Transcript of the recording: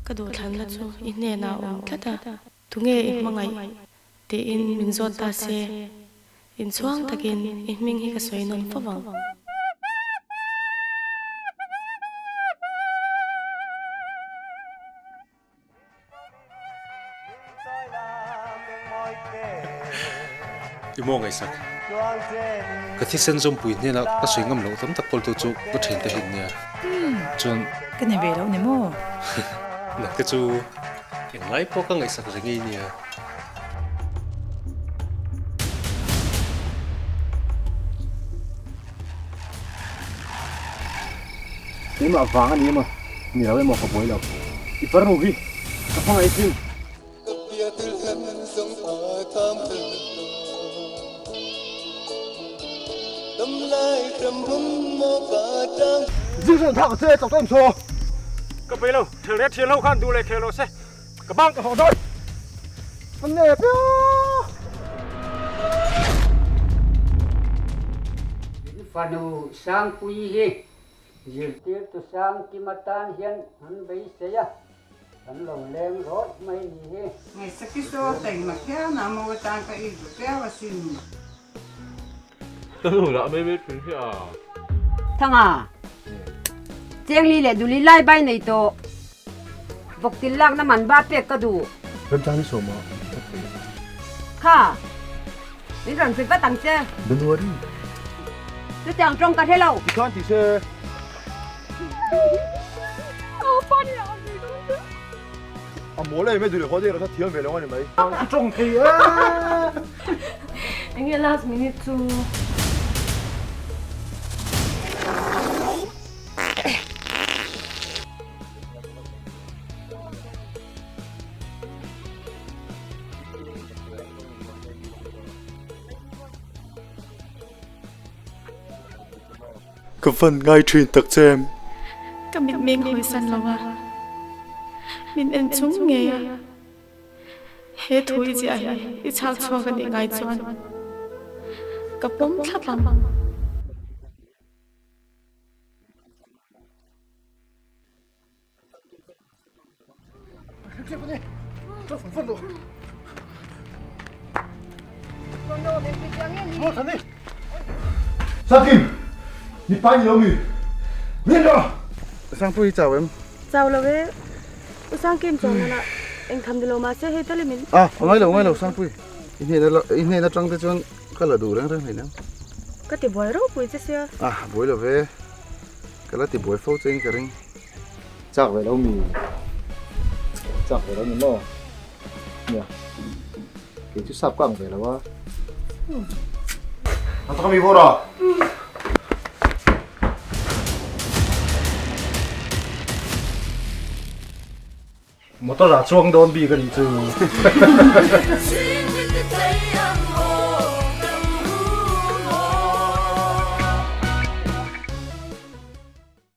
Ka duhthlanna chu i hnenah a awm tlat a, tunge i hmangaih? tiin min zawt ta se, inchhuang takin i hming hi ka sawi nawn fo vang. I maw ngaihsak? Ka thisen zawmpui hnenah ka sawi ngam loh tam tak kawltu chu ka thiante hi nia. Chuan. Ka ni ve loh ni maw? Nangte chu englai pawh ka ngaihsak reng ei nia. Keimah vang a ni emaw, ni lo emaw ka buai lo. I farnu hi ka hmangaih thin. Zing thak che chak em chaw. Ka bei lo, thil ret thian ho khan duh leh khel lo se, ka bang ka hawh dawn. Ka nep io. Fanu Sangpuii hi zirtirtu Sangkima tan hian an beisei a, kan lo leng rawih mai ni hi. Ngaihsaki saw taima khian a mawi tan ka i duh viau asin. Ka nu lah mai mai thin hi a. Thanga, Chengli leh Duli lai bai nei tawh. Vawktil lakna man ba pek ka duh. Remchang hi sawm a ka thei. Kha, min rawn hrilh vat ang che. Don't worry. Chutiang tawng ka hre lo. I khan ti se. A mawl em e Duli haw deuh kha thiam ve lo a ni mai. A tawng thei e. Enge last minute chu. Ka van ngai thin tak che em? Ka mitmeng hawisan lo a, min en chung ngei a, he thu i ziah hi i chhak chhuak a nih ngai chuan ka pawm thlap ang. Sakim! Mi pa ni lo mi? Min rawh! Sangpui hi chau em? Chau lo e. U Sangkim chuan nana eng tham ni lo mahse hei tal i min. Ah, ngai lo ngai lo Sangpui. I hnena i hnen atang te chuan ka la duh reng reng hleinem. Ka ti buai ropui che sia. Ah, buai lo ve. Ka la ti buai fo che in ka ring. Chak ve lo mi? Chak ve lo ni maw? Nia, kei chu sap ka ang ve lo a. A taka mi vawr a? Motor ah chuang dawn bik a nih chu.